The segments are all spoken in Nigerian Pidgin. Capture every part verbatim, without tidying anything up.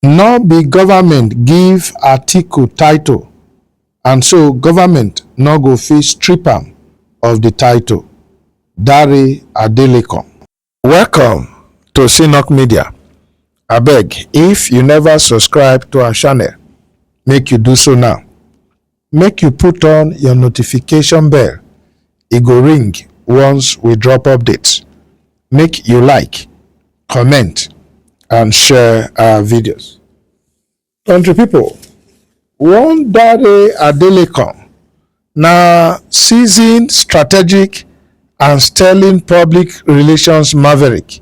No be government give Atiku title, and so government no go fit strip am of the title. Dare Adelekun. Welcome to Synok Media. Abeg, if you never subscribe to our channel, make you do so now. Make you put on your notification bell. E go ring once we drop updates. Make you like, comment, and share our videos. Country people, one Dare Adelekun na seasoned strategic and sterling public relations maverick.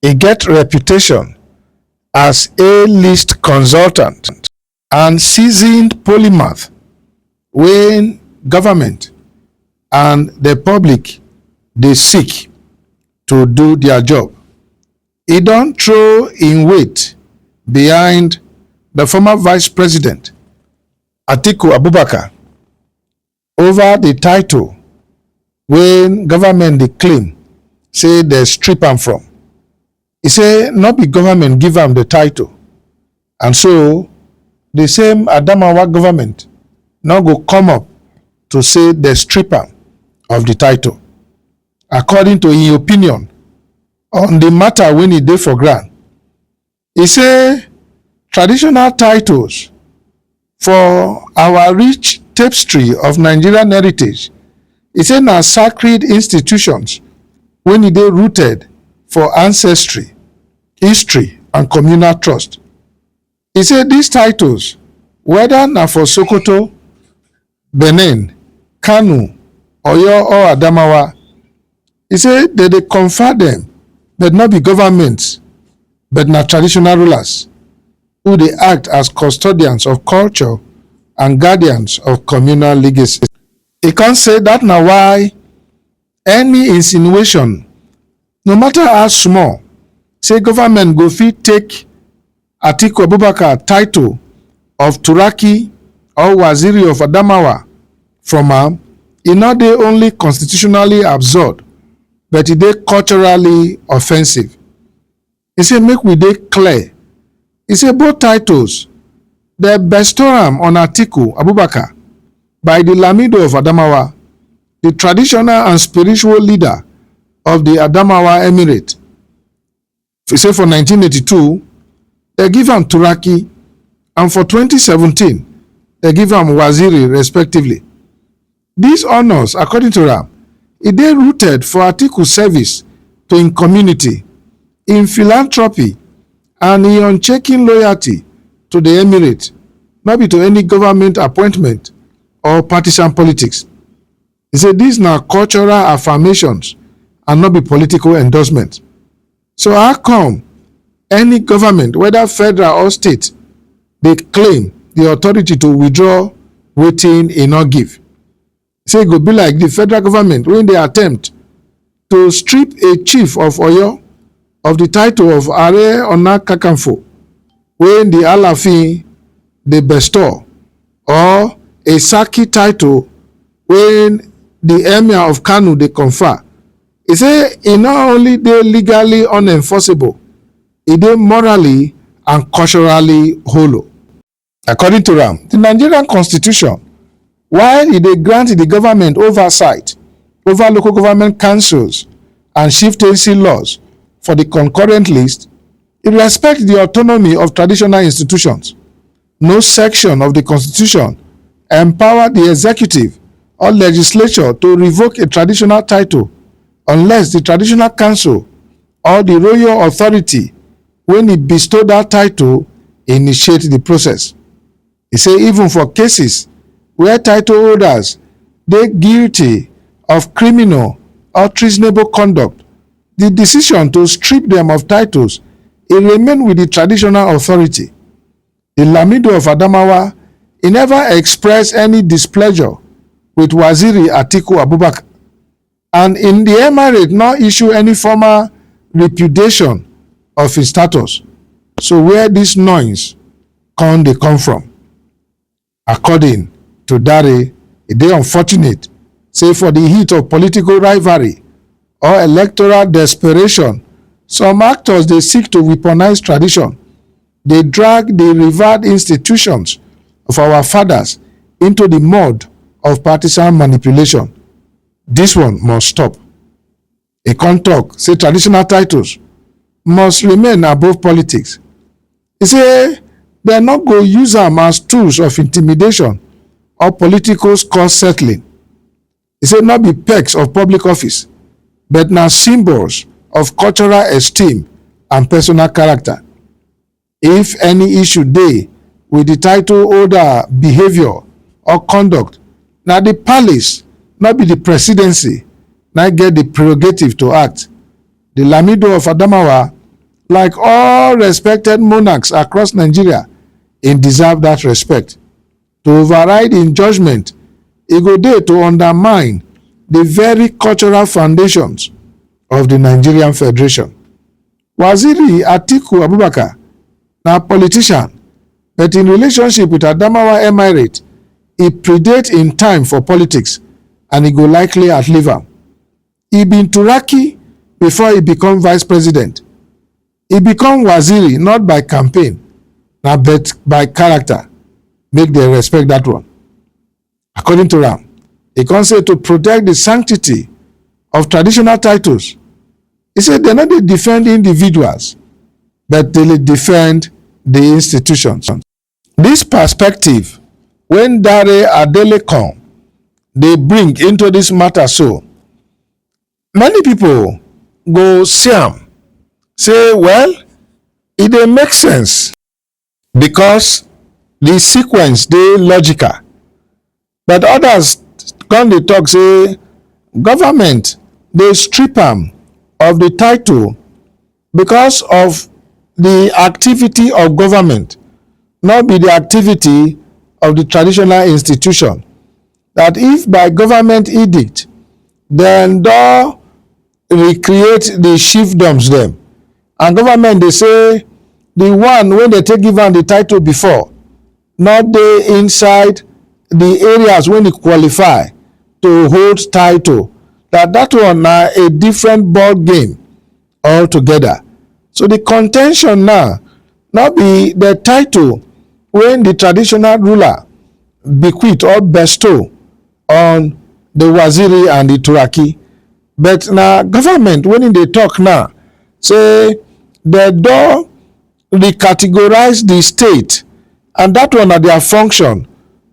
E get reputation as A-list consultant and seasoned polymath wey government and the public dey seek to do their job. E don throw im weight behind the former Vice President Atiku Abubakar over the title wey government dey claim say dem strip am from. E say no be government give am the title, and so the same Adamawa government no go come up to say dem strip am of the title. According to im opinion on the matter wey e dey for ground, e say traditional titles for our rich tapestry of Nigerian heritage, e say na sacred institutions wey e dey rooted for ancestry, history, and communal trust. E say these titles, whether na for Sokoto, Benin, Kano, Oyo, or Adamawa, e say dem dey confer dem, but no be government, but na traditional rulers who dey act as custodians of culture and guardians of communal legacy. E come say that na why any insinuation, no matter how small, say government go fit take Atiku Abubakar title of Turaki or Waziri of Adamawa from am, e no dey only constitutionally absurd, but e dey culturally offensive. E say make we dey clear. E say both titles, dem bestow am on Atiku Abubakar by the Lamido of Adamawa, the traditional and spiritual leader of the Adamawa Emirate. E say for nineteen eighty-two, dem give am Turaki, and for twenty seventeen, dem give am Waziri respectively. These honours, according to am, e dey rooted for Atiku service to im community, im philanthropy, and im unshaking loyalty to the Emirate, no be to any government appointment or partisan politics. E say these na cultural affirmations and no be political endorsement. So how come any government, whether federal or state, dey claim the authority to withdraw wetin e no give? Say e go be like the federal government wey dey attempt to strip a chief of Oyo of the title of Are Ona Kakanfo wey the Alaafin dey bestow, or a Sarki title wey the Emir of Kano dey confer. E say e not only dey legally unenforceable, e dey morally and culturally hollow. According to am, the Nigerian constitution, while e dey grant the government oversight over local government councils and chieftaincy laws for the concurrent list, e respect the autonomy of traditional institutions. No section of the constitution empower the executive or legislature to revoke a traditional title unless the traditional council or the royal authority wey e bestow that title initiate the process. E say even for cases where title holders dey guilty of criminal or treasonable conduct, the decision to strip them of titles e remain with the traditional authority. The Lamido of Adamawa, e never express any displeasure with Waziri Atiku Abubakar, and in the Emirate no issue any formal repudiation of his status. So where this noise come dey come from? According to Dare, e dey unfortunate say for the heat of political rivalry or electoral desperation, some actors dey seek to weaponize tradition dey drag the revered institutions of our fathers into the mud of partisan manipulation. This one must stop. E come talk say traditional titles must remain above politics. E say dem no go use am as tools of intimidation or political score settling. E say no be perks of public office, but na symbols of cultural esteem and personal character. If any issue dey with the title holder behaviour or conduct, na the palace, no be the presidency, na get the prerogative to act. The Lamido of Adamawa, like all respected monarchs across Nigeria, im deserve that respect. To override im judgment, e go dey to undermine the very cultural foundations of the Nigerian Federation. Waziri Atiku Abubakar na politician, but im relationship with Adamawa Emirate, e predate im time for politics, and e go likely outlive am. E bin Turaki before e become vice president. E become Waziri not by campaign, na but by character. Make dem respect that one. According to am, e come say to protect the sanctity of traditional titles, e say dem no dey defend individuals, but dem dey defend the institutions. This perspective wey Dare Adelekun dey bring into this matter so, many people go see am say, well, e dey make sense because the sequence dey logical. But others come dey talk say government dey strip am of the title because of the activity of government, no be the activity of the traditional institution. That if by government edict, dem don recreate the chiefdoms dem, and government dey say the one wey dem take give am the title before no dey inside the areas wey e qualify to hold title, that that one na a different ball game altogether. So the contention now no be the title wey the traditional ruler bequeath or bestow on the Waziri and the Turaki, but na government wey e dey talk now say dem don recategorize the state, and that one na their function.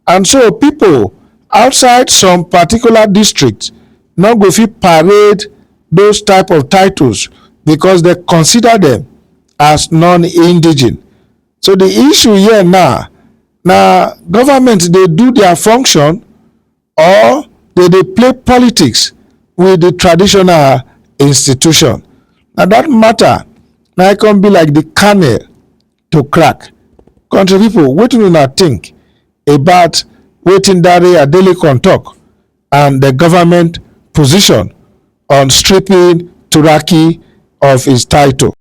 And so people outside some particular district no go fit parade those type of titles because dem consider them as non-indigene. So the issue here now, na government dey do their function or dem dey play politics with the traditional institution? Na that matter na e come be like the kernel to crack. Country people, wetin una think about wetin Dare Adelekun talk and the government position on stripping Turaki of his title?